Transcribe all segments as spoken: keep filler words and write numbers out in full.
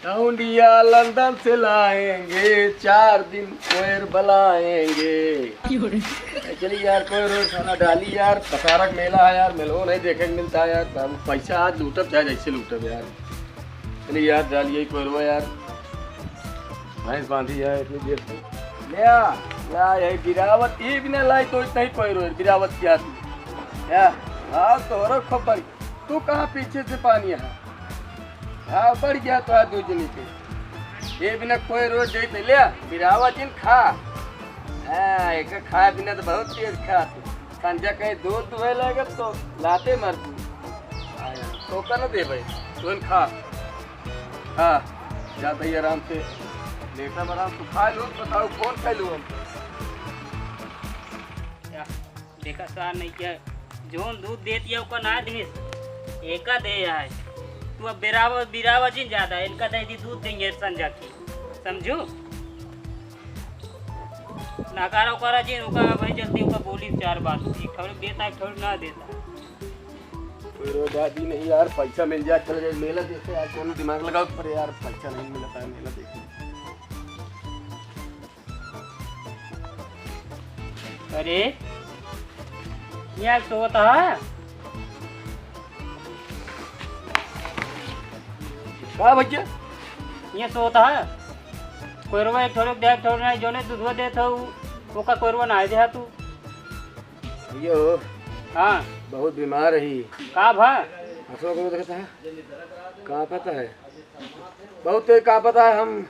लौंडिया लंदन से लाएंगे, चार दिन कोयर बलाएंगे। ए, चली यार, कोयर ओयर खाना डाली यार, दशहरा क मेला है यार, मेलवो नहीं देखे के मिलता है यार। बाबू, पैसा आज लूटब चाहे जैसे लूटब यार। चली यार, डालिए कोयरवा यार, भैंस बांधी है इतनी देर से। ले आ, ला, यही गिरावत, ये बिना लाई तो इतना ही कोयर ओयर, गिरावत किया तू। या, हाँ, तोहरो खबर। तू कहाँ पीछे से पानी है? हाँ, बढ़ गया तो आज दो जनी के। ये बिना कोयर ओयर दे ले, बिरावा जिन खा। हाँ, एक खाए बिना तो बहुत तेज खा तू। खंजा कहीं दूध दुहे लगे तो लाते मर तू। हाँ यार, तो कर दे भाई, तू खा। हाँ, जा भाई आराम से। लेटा आराम से खा लो, बताओ कौन खा लो हम। या, देखा सार नहीं क्या, जौन दूध देती है ओका ना दिनिस, एका दे है। तू अब बिरावा, बिरावा जिन ज्यादा, इनका दे दी दूध देंगे संजा की, समझू? नकारा उकारा जिन, ओका भाई जल्दी ओका बोली चार बात, एक ठौर देता, एक ठौर ना देता। कोई रोज आदमी नहीं यार, पैसा मिल जाए, चले जाए मेला देखे यार, कौन दिमाग लगाओ पर यार, पैसा नहीं मिलता है मेला देखे। अरे, यहाँ सोता है? का भैया? ये सोता है? कोयरवा एक ठोरे देख, ठोरे नहीं, जोने दूधवा देत हऊ, ओका कोयरवा ना दे तू। भैया हो, हाँ। बहुत बीमार रही। का भा? हंसवा को देखता है, कांपता है, बहुत तेज कांपता है। हम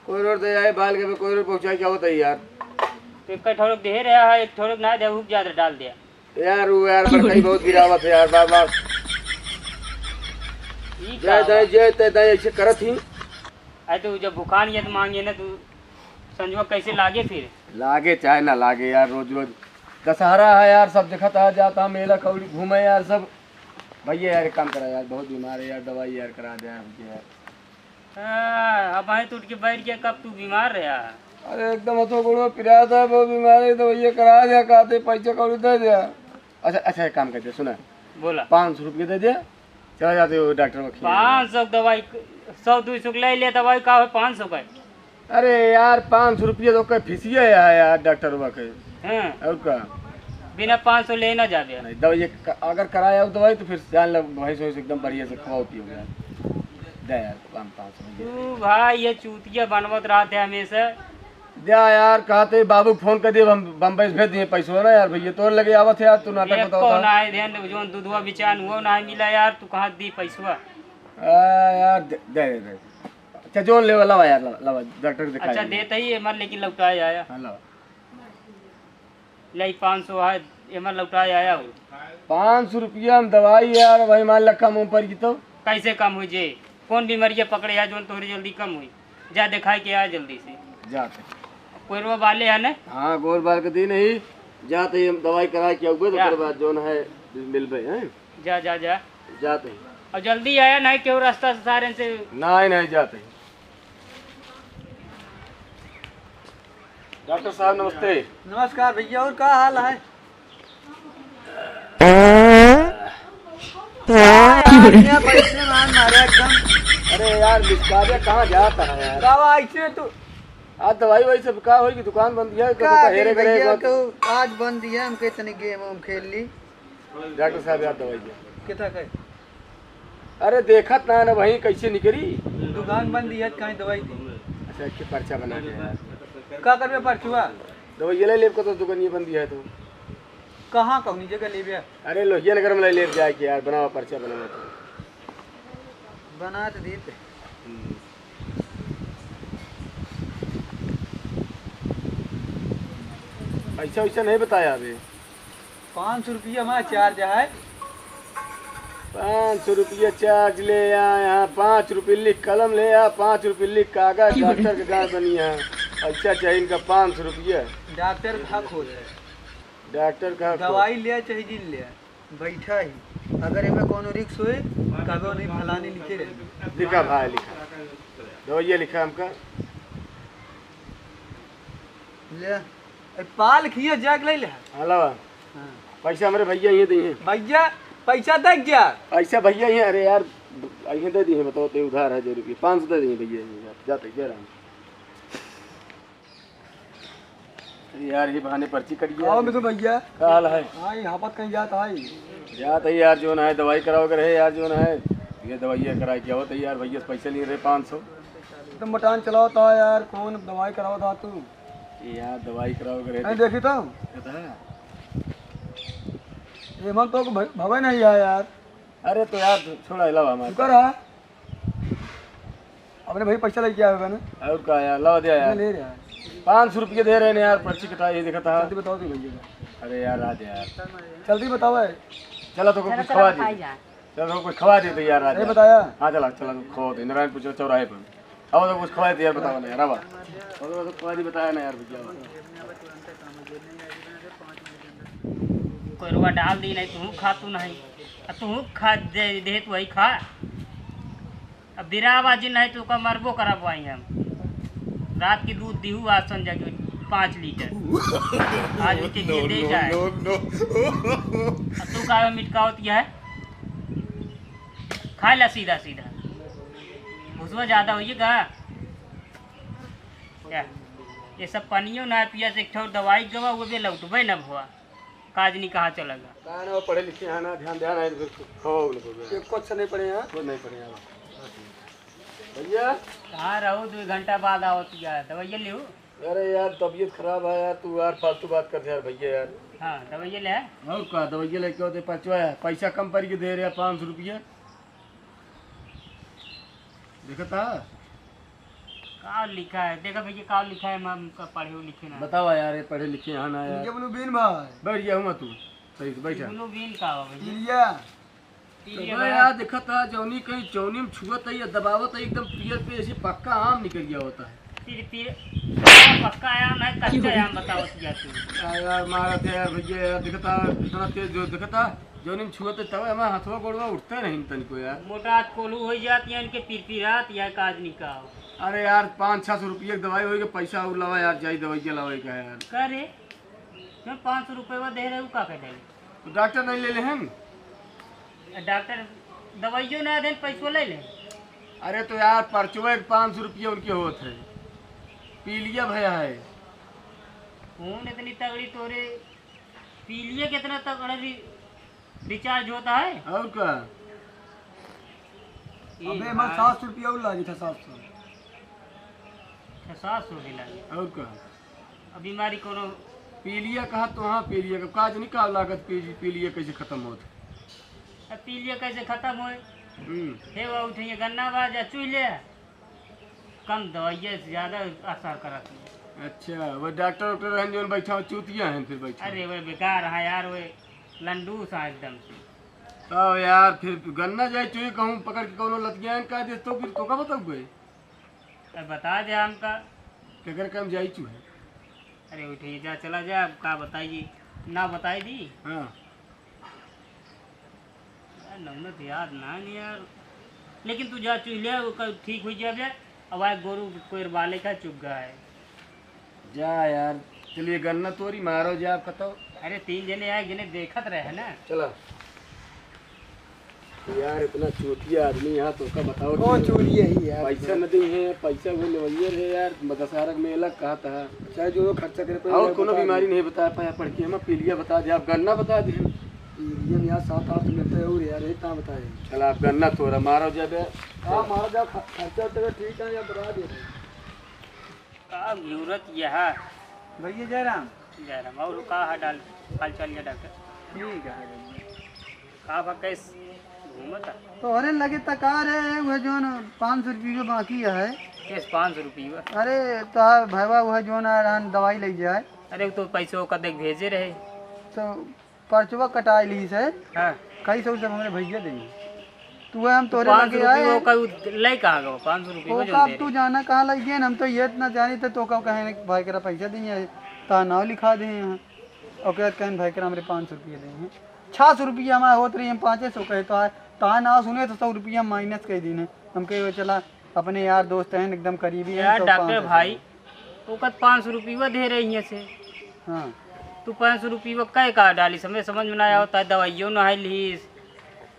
कोयरोर दे आए, बाल के कोयरोर पहुंचाए, क्या होता है यार? तो एक ठोरक दे रहा है, एक ठोरक ना दे, हुक जात डाल दे। यार, वो यार, बड़का ही बहुत गिरावत है यार, बार बार। ई जय का दाई, बा? जय ते दाई, ऐसे करत ही। अरे, तू जब भुखान ये तो मांगे ना, तू संजवा कैसे लागे फिर? लागे चाहे ना लागे यार, रोज रोज दशहरा है यार, सब देखत आ जाता, मेला कौड़ी घूमे यार सब। भैया यार, एक काम करा यार, बहुत बीमार है यार, दवाई यार करा दे यार, भैया यार। हाँ, अब आए तो उठ के बैठ गया, कब तू बीमार रहा? अरे एकदम हथो गोड़ो पिरात है, बहुत बीमार है, दवाई करा दे, कहते पैसा कौड़ी दे दे। अच्छा, अच्छा, एक काम करते, सुना, बोला। पाँच सौ रुपये दे दे, चला जाते हो डॉक्टर को खिला। पाँच सौ दवाई, सौ दो सौ ले ले दवाई, का हो पाँच सौ का? अरे यार, पाँच सौ रुपया तो ओकर फीसिए है यार, डॉक्टरवा के। हाँ। और का? बिना पाँच सौ ले ना जाबे। नहीं, दवाई ये क-, अगर कराया हो दवाई तो फिर जान लो, भैंस वैंस एकदम बढ़िया से खवाओ पियो यार। दे यार, पाँच, पाँच सौ रुपया। तू भाई ये चूतिया बनवत रहते हमेशा। जा यार, कहते बाबू फोन कर दिए, हम बम्बई से भेज दिए पैसवा ना यार, भैया तोर लगे आवत है यार, तू नाटक एक बताओ कौन था। आए ध्यान दे, जो दूधवा बिचान हुआ ना मिला यार, तू कहाँ दी पैसवा? आ, यार, दे, दे, दे। अच्छा, जोन लेवा, लावा यार, लावा, लावा, डॉक्टर के दिखाया अच्छा, यार। देत ही एमर, लेकिन लौटाए आया। हाँ, लावा। ले, पाँच सौ है, एमर लौटाए आया हो। पाँच सौ रुपया हम दवाई यार, भाई मान ला कम उम पड़ गई तो। कैसे कम हुई जे? कौन बीमारियाँ पकड़े है जोन तोहरे जल्दी कम हुई? जा दिखाई के आ जल्दी से। जाते। कोयरवा वाले है ना? हाँ, गोर बाल के दिन ही जाते ही हम दवाई करा के आउबे, तो जा। ओकर बाद जोन है, मिलबे, हैं? जा, जा, जा। जाते ही। और जल्दी आया, नहीं केहू रास्ता से सारे से। नहीं, नहीं, जाते ही। डॉक्टर साहब, नमस्ते। नमस्कार भैया, और का हाल है? यार, यहाँ बैठे मान मारे एकदम। अरे यार, बिस्कारिया कहाँ जाता है यार? का ऐसे तो आज दवाई ववाई सब का होई कि दुकान बंद है, का कहीं हेरे करी करे भैया, बात। तो आज बंद है, हम के तनी गेम वेम खेल ली। डॉक्टर साहब, यार दवाई दे। कितना का? अरे देखत ना, ना वहीं कैसे निकली। दुकान बंद है, कहीं दवाई दी। अच्छा, एक पर्चा बना दे यार। का करबे पर्चवा? दवाई ये ले लेब, को तो दुकान ये बंद है तो। कहाँ कौनी जगह लेबे? अरे लोहिया नगर में ले लेब जाके यार, बनावा पर्चा, बनावा तो। बना तो देते। हम्म। पैसा वैसा नहीं बताया अभी। पाँच सौ रुपया हमारा चार्ज है। पाँच सौ रुपया चार्ज ले आ, यहाँ पाँच रुपये लिख, कलम ले आ, पाँच रुपये लिख, कागज, डॉक्टर के गाँव बनी है। पैसा चाहिए इनका पाँच सौ रुपया। डॉक्टर का हक होता है। डॉक्टर का हक हो। दवाई ले चाहे जिन ले, बैठा ही। अगर एमे कोनो रिक्स होए, कहबे नहीं, फलानी लिखे रहे। लिखा भाई, लिखा। दवाइया लिखा हमका। ले, ए, पाल खिया जाके ले ले। हाँ, लावा। हाँ। पैसा हमरे भैया ये दिए। भैया, पैसा दे गया। पैसा भैया ये, अरे यार, अइहें दे दिहे, बताओ, ते उधार है जे रुपये, पाँच सौ दे दिहे भइया, जाते जय राम। अरे यार, ये बहाने पर्ची कट गया। आओ मिथुन भइया। का हाल है? हाँ, ये हापत कहीं जात है। जात है यार, जौन है दवाई करावे के रहे यार, जौन है ये दवाई कराए के आवत है यार, भइया से पैसा लिए रहे पाँच सौ। एकदम मटान चलावत है यार, कौन दवाई करावत है तू? ये यार दवाई करावे के रहे। नहीं देखी तो? पता है? ये मन तो भ-, भवे नहीं है यार। अरे तो यार, छोड़ा, अलावा हमारे। शुक्र है। अपने भाई पैसा लेके आया होगा ना? और का यार, लावा दिया यार। ले रहा है। पाँच सौ रुपये दे रहे हैं यार, पर्ची कटा, ये देखा था। जल्दी बताओ तो भैया। अरे यार, आ जा यार। जल्दी बताओ भाई। चला तो चलो, कुछ चलो, खवा खाई दे। जा। चला तो कुछ खवा दे तो यार, आ अरे जा। बताया। हाँ, चला, चला, तो खवा दे, नारायणपुर चौराहे पर। अब तो कुछ खवा दे यार, बताओ ना यार, अब। अब तो खवा दे, बताया ना यार, भैया। कोरवा डाल दी नहीं, तू खा, तू नहीं। आ तू खा दे, दे तू वही खा। अब बिरावा जी नहीं तो का मरबो करब वही हम। रात की दूध दिहू आज संझा के पाँच लीटर। आज उनके के दे जाए। अब तू का मिटकावत यह है? खाए ला सीधा सीधा। भुसवा ज्यादा होइए का? क्या? ये सब पानियो ना पिया से एक ठो दवाई गवा, वो भी लौटबे ना भवा। काजनी कहाँ चलेगा? का ना, पढ़े लिखे हैं ना, ध्यान, ध्यान है, फिर खवाओ उनको भी। ये कुछ नहीं पढ़े हैं? कुछ नहीं पढ़े हैं। भैया। कहाँ रहो, दो घंटा बाद आओ तो यार, दवाइया लियो। अरे यार, तबीयत खराब है यार, तू यार फालतू बात करते यार भैया यार। हाँ, दवाइया ले। और का, दवाइया लेके होते पचवा है, पैसा कम पड़ के दे रहे हैं, पाँच सौ रुपये। देखता? का लिखा है? देखा भैया, का लिखा है, हम का पढ़े हो लिखे ना। बतावा यार, ये पढ़े लिखे यहाँ ना यार। इनके ब्लू बीन भाई। बैठ गया हूँ मैं तू। सही से बैठा। ब्लू बीन का हो भैया? पीलिया। पीलिया तो भाई। यार, देखा था, जौनी कहीं जौनी में छुअत है या दबावत है, एकदम पीयर पे ऐसे पक्का आम निकल गया होता है। पीर, पीर, पक्का आम है, कच्चा आम बताओ भैया तू। आ यार, मारा थे यार भैया यार, देखा था, इतना तेज जो देखा था। जौन इन छुअत तब हमार हथवा गोड़वा उठते नहीं तनिको यार। मोटा आज कोल्हू हो जात या इनके पिरपिरात या काज निकाओ। अरे यार, पाँच छः सौ रुपये की दवाई होई के पैसा और लावा यार, जाई दवाई के लावा का यार। का रे? क्यों पाँच सौ रुपये दे रहे हो, का कर डाले? तो डॉक्टर नहीं ले ले हम। डॉक्टर दवाइयों ना देन, पैसों ले ले। अरे तो यार, परचुआ एक पाँच सौ रुपये उनके होत है, पीलिया भया है। कौन इतनी तगड़ी तोरे पीलिए कितना तगड़ा रि-, रिचार्ज होता है? और का? ए अबे, हमार भाई। सात सौ रुपया और लागी था, सात सौ। अच्छा, सात सौ भी लागी। और का? अब बीमारी कोनो पीलिया कहा तो हाँ, पीलिया का काज नहीं का लागत, पी-, पीलिया कैसे खत्म होत? अब पीलिया कैसे खत्म होए? हम्म। हे वो उठे, ये गन्ना बा, जा चुई ले। कम दवाइया से ज्यादा असर करत है। अच्छा, वो डॉक्टर वॉक्टर रहन जौन बैठा हो, चूतिया हैं फिर बैठा। अरे वो बेकार है यार, वो लंडू सा एकदम से। तो यार फिर गन्ना जाए चुई कहूँ पकड़ के कौनो लतियान का दे तो फिर तो का बताऊँ बे? अब बता दे हमका। केकर काम जाई चुहे? अरे उठे जा, चला जा, अब का बताइए, ना बताई दी। हाँ। यार, नौनत याद ना नहीं यार, लेकिन तू जा चुह ले, वो कल ठीक हो जाबे। अब आए गोरू कोई बाले का चुग गया है। जा यार, चलिए गन्ना तोरी मारो जा, आप कतो। अरे तीन जने आए, जने देखत रहे ना। चला। यार, इतना चूतिया आदमी यहाँ तो का बताओ कौन कि चोरी है ही यार? पैसा न दी है, पैसा वो लेवइये रहे यार, दशहरा के मेला कहा था। चाहे जो खर्चा करे पड़े और यार, कोनो बता बीमारी दे। नहीं बता पाया पढ़ के, हम पीलिया बता दे, आप गन्ना बता दे। पीलिया में यार सात आठ सौ मिलता है और यार, ये कहाँ बताए? चल, आप गन्ना तोरा मारो जाबे। हाँ, मारा जा, ख-, खर्चा उर्चा ठीक है, या बता दे। का जरूरत यह है? भैया जयराम। जयराम, और का है डाल, हाल चाल ये डॉक्टर? ठीक है भैया। का बा, कैस घूमत है? तोहरे लगे त का रे, वह जौन पाँच सौ रुपये बाकी है। कैस पाँच सौ रुपये? अरे, तोहार भैया वह जौन आ रहन दवाई ले जाए। अरे, वो तो पैसों का देख भेजे रहे। तो पर्चवा कटाए ली से। हाँ। कई सौ सब हमरे भैया देंगे। तू है, हम तोरे पाँच सौ लगे रुपये आए। वो का उ ले कहाँ गवा? पाँच सौ रुपये वो वो जो का दे अब तू रहे। जाना कहाँ लग गए, हम तो ये इतना जानी थे, तो का कहें भाई करा पैसा देंगे, ता नाव लिखा दे हैं। ओके, कहन भाई करा हमरे पाँच सौ रुपये देंगे। छः सौ रुपये हमारे होत रही, हम पाँचे सौ कहे तो आए, ता नाव सुने तो सौ रुपये हम माइनस कर दीने। हम कहे, "चला, अपने यार दोस्त हैं, एकदम करीबी हैं, यार, सौ डॉक्टर पाँच सौ भाई, ओकर पाँच सौ रुपया दे रही है से। हाँ। तू पाँच सौ रुपया कै का डाली, समझ, समझ में ना आवता है, दवाइयों ना है लीस,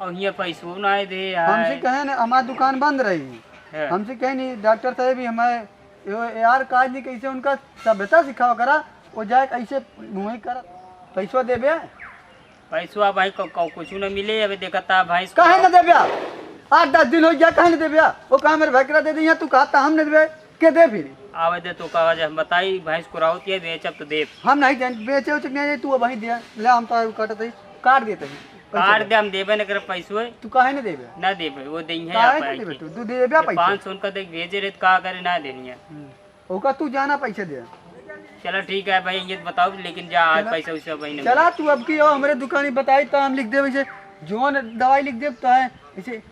और हियाँ पैसो ना दे यार। हमसे कहे ना, हमार दुकान बंद रही। हाँ। हमसे कहे नहीं, डॉक्टर साहब भी हमारे, यो यार, काज नहीं, कैसे उनका सभ्यता सिखावा करा, वो जाए कैसे मुँह करा, पैसो देबे। पैसो भाई, क-, क-, कुछ न मिले, अबे देखा था भाई। काहे न देबे? आठ दस दिन हो गया, काहे न देबे? वो कहा मेरे भाई करा दे दे, यहाँ तू कहा था हम न देबे। के दे फिर? आवे दे तो कागज हम बताई, भैंस को राउत ये बेचब तो देब। हम नहीं जान, बेचे उचे नहीं, तू वहीं दे, ले हम तो काटत ही, काट देते हैं। काट दे, हम देबे न करे पैसो है। तू काहे न देबे? ना देबे, वो देही है काहे आप न आए देबे के। तू? तू देबे ये पैसा? पाँच सौ उनका देख भेजे रहे तो का करे, ना देनी है। हम्म। ओका तू जाना पैसे दे। चलो ठीक है भाई, ये बताओ, लेकिन जा आज चला। पैसा वैसा भाई नहीं चला मिला। तू अब की आओ हमरे दुकानी बताई तो हम लिख देबे, इसे जौन दवाई लिख देब तो है, इसे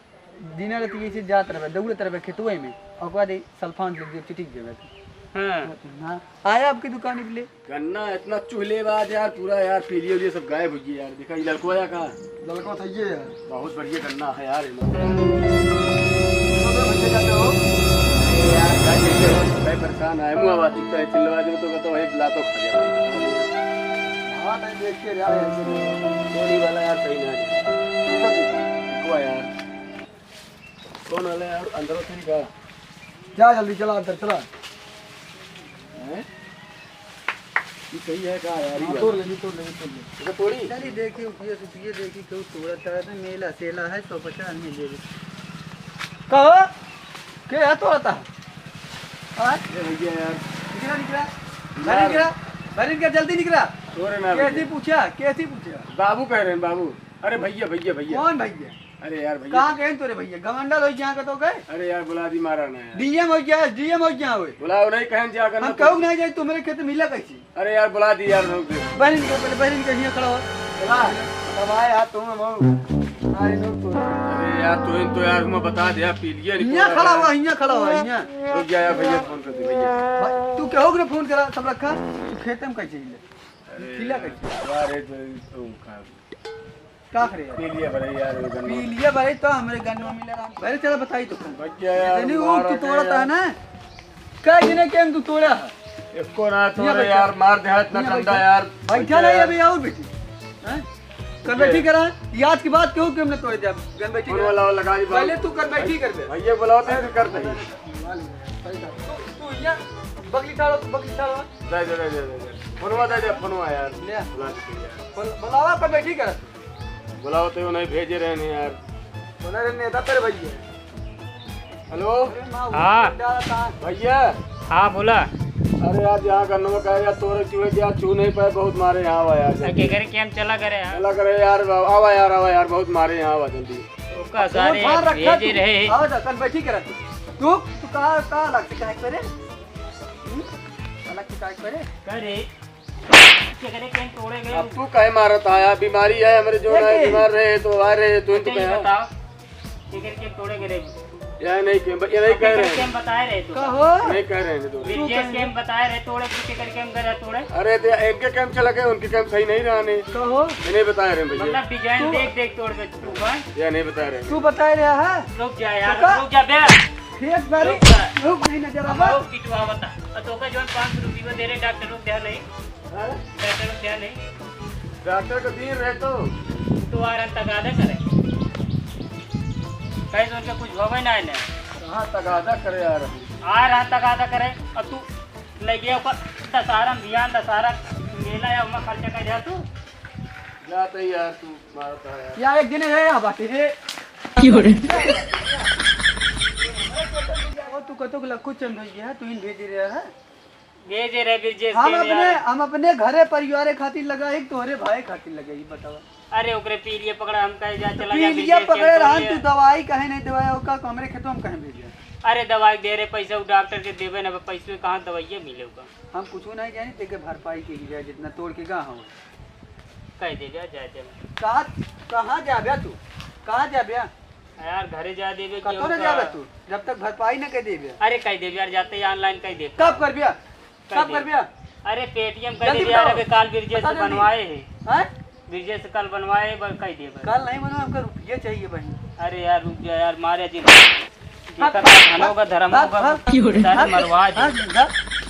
दिना रात ऐसे जात रहबे, दौड़त रहबे खेतवे में, और ओकर बाद ई सल्फान लिख देब, चिटिक देबे। हाँ। हाँ, आया आपकी दुकान पे ले। गन्ना इतना चूहले बाज यार, पूरा यार पीलिया उलिया सब गायब हो गया यार। देखा, ये लड़कवा या का? लड़कवा था ये यार। बहुत बढ़िया गन्ना है यार, ये लोग। तो भैया जाते हो? अरे यार, क्या चाहिए हो? मैं परेशान है, मुँह आवाज चुकता है, चिल्लवा दे तो, तो वही बुला तो खा गया। हाँ, नहीं देख के यार, ऐसे नहीं। चोरी वाला यार सही ना है। देखो यार। कौन वाला यार? अंदर उतरी का? जा जल्दी, चला अंदर, चला। हैं? ये सही है का यार, ये हाँ, वाला? तोड़ ले, ये तोड़ ले, ये तोड़ ले। इधर तोड़ी? चली देखी, उठिए, सुतिए देखी, क्यों तोड़ा था ना, मेला सेला है, सौ पचास में ले ले। कहो, के है तोड़ता? हाँ? ए भैया यार। निकला, निकला। यार। बाहर निकला, बाहर निकला, जल्दी निकला। तोड़े ना कैसे भैया। पूछा, कैसे पूछा? बाबू कह रहे हैं, बाबू। अरे भैया, भैया, भैया। कौन भैया? अरे यार भैया। कहाँ गए तोरे भैया? गवंडल हो गया का तो गए? अरे यार, बुला दी, मारा ना यार। डीएम हो गया, डीएम हो गया हुए। बुलाओ नहीं, कहन जा करना हम तो। कहूँ नहीं जाए, तुम्हारे खेत में मिला कैसे? अरे यार, बुला दी यार, रोक दे। बहन के पहले, बहन के हियाँ खड़ा हो। बुला, अब आए हाथ तुम हम। अरे यार, तो इन तो यार, मैं बता दे यार, पी लिए नहीं हियाँ पूरा खड़ा यार। हुआ, हियाँ खड़ा हुआ, हियाँ। रुक जा यार, भैया फोन कर दे भैया। भाई, तू क्या हो गया फोन करा, सब रखा? तू खेत में कैसे ही ले? अरे किला यार, कैसे? यार, ये तो, तो खा का करे यार? पी लिया भरे यार, ये गन्ना। पी लिया भरे तो हमरे गन्ना मिले रहा। भरे चला बताई तो। भैया यार, इतनी ऊँख मारा तू तोड़ता यार। है ना? कई दिने के हम तू तोड़ा है? एको ना ये तोड़े बैठा। यार, मार दे इतना ये डंडा बैठा। यार। बैठा भैया नहीं यार। अभी और बैठी। हैं? कर बैठी करा। ये आज की बात क्यों कि हमने तोड़ दिया? गन बैठी फोन करा। वाला लगा दी बात। पहले तू कर बैठी कर दे। भैया बुलाओ तो फिर कर दे। तू, तू यहाँ बगली ठाड़ो, तू बगली ठाड़ो। दे दे, दे दे, दे दे। फोनवा दे दे, फोनवा यार। ले। बुला दे यार। बुल-, बुलावा कर बैठी कर। बुलाओ तो नहीं भेजे रहे नहीं यार। बोला रे नेता तेरे भैया। हेलो। अरे माँ, हाँ। उठ डाला था। भैया। हाँ, बोला। अरे यार, यहाँ का नमक है यार, तोरे चूहे क्या चू नहीं पाए, बहुत मारे यहाँ आवा यार। अरे, के करे के हम चला करे यार। चला करे यार, आवा यार, आवा यार, बहुत मारे यहाँ आवा जल्दी। ओका फोन सारे फाड़ रखा भेजे तू। रहे। आवा जा, कल बैठी करा तू। तू, तू कहाँ, कहाँ अलग से कहाँ करे? हम्म? अलग से कहाँ करे? करे। केकरे के तोड़े गए? अब तू काहे मारत आया? बीमारी है हमरे जो ये ना के? बीमार रहे तो आ रहे तो अच्छा, इनको ये कहा। बताओ, केकरे के तोड़े गए? ये नहीं के, ये नहीं कह रहे केकरे के हैं। हम बताए रहे तो। कहो। नहीं कह रहे हैं तो। विजय के हम बताए रहे तोड़े, तू केकरे के हम गए तोड़े? अरे दे, इनके काम चला गए, उनके काम सही नहीं रहा नहीं। कहो। ये नहीं बताए रहे भैया। मतलब डिजाइन तू देख देख तोड़ दे तू भाई। ये नहीं बताए रहे। तू बताए रहा है? रुक जा यार, तो का? रुक जा बे। फेंक मारी। रुक जा। रुक नहीं नजर हम आवा। लोग पिटवा बता। और तो का जौन पाँच सौ रुपये दे रहे डॉक्टर लोग दे नहीं। हाँ? डॉक्टर लोग दे नहीं। डॉक्टर के दिन रहे तो। तो आ रहा तगादा करे। कहीं तो उनका कुछ होवे ना है ना। कहाँ तगादा करे आ रहा? आ रहा तगादा करे। और तू ले गया ऊपर दशहरा में ध्यान, दशहरा मेला या उमा खर्चा कर जा तू। जाते ही यार तू मारता है यार। या एक दिन है या बाटे रे। क्यों रे? वो तू कतो के लखो चंद हो गया है, तू इन भेज रहा है। भेजे रहे बिरजेश हम के अपने, यार। हम अपने घरे परिवारे खातिर लगा, एक तोहरे भाई खातिर लगा, ये बतावा। अरे ओकरे पीलिया पकड़ा, हम कहे जा, चला जा पीलिया बिरजेश के पकड़े हम रहन, ले। तू दवाई कहे नहीं दवाई, ओका हमरे खेतवा में कहे भेजे। अरे दवाई दे रहे पैसा, वो डॉक्टर के देवे ना, पैसे कहाँ दवाइया मिले ओका? हम कुछ नहीं जानी, तेके भरपाई के ही जाए, जितना तोड़ के गा हो। कह दे जा, जा, जा। कहाँ, कहाँ जाबे तू? कहाँ जाबे? यार घरे जा देबे कतो क्यों न का? जाबे तू, जब तक भरपाई न कर देबे। अरे कह देबे यार, जाते ही online कह देबे। कब करबे? कह कब देबे। करबे? अरे Paytm कर जल्दी देबे यार, बताओ। अबे काल बिरजेश बता से जल्दी। बनवाए हैं। हैं? बिरजेश से कल बनवाए, बस कह देबे। कल नहीं बनवा, हमका रुपया चाहिए भाई। अरे यार रुक जा यार, मारे जी। भाग, देखा भाग, था, धनो का भाग, धर्मो भाग, का भाग। सारे मरवा दे। भाग, भाग।